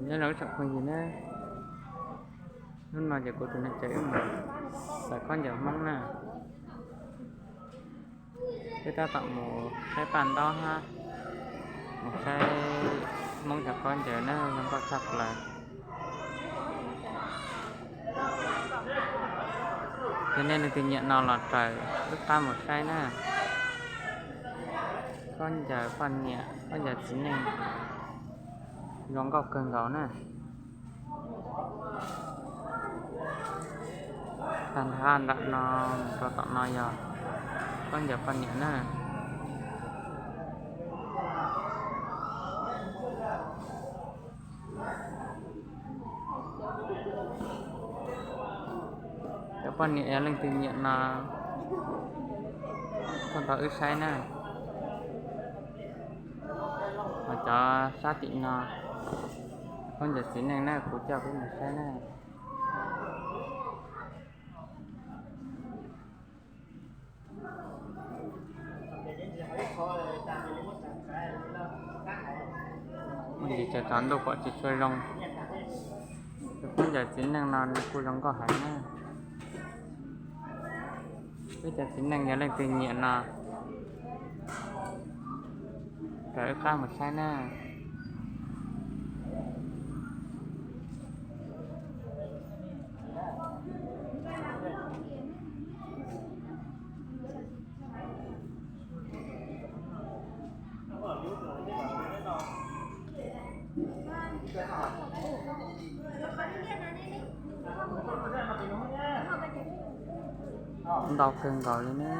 Nyob zoo ib tsoom phooj ywg na, hnub no ces kuv tus neeg tsev wb mus saib khaub ncaws Hmoob na. Wb tab tom mus saib paj ntaub hab mus saib Hmoob cov khaub ncaws na, zoo nkauj tshaj plaws. Yog nej leej twg nyiam no los raws wb qab mus saib na. Khaub ncaws poj niam, khaub ncaws txiv neej, zoo nkauj kawg nkaus na. Tag nrho ntawm no mus rau tom no yog khaub ncaws poj niam na. Cov poj niam yog leej twg nyiam no tuaj nrog wb saib na. Ho cov sab tim no, khaub ncaws txiv neej na, kuv coj peb mus saib na. Ua ntsis tsaus tsaus ntuj pom tsis tshua zoo. Tus khaub ncaws txiv neej no nws kuj zoo nkauj heev na. Peb cov txiv neej yog leej twg nyiam no raws wb qab mus saib na. Ntau kawg nkaus li ne.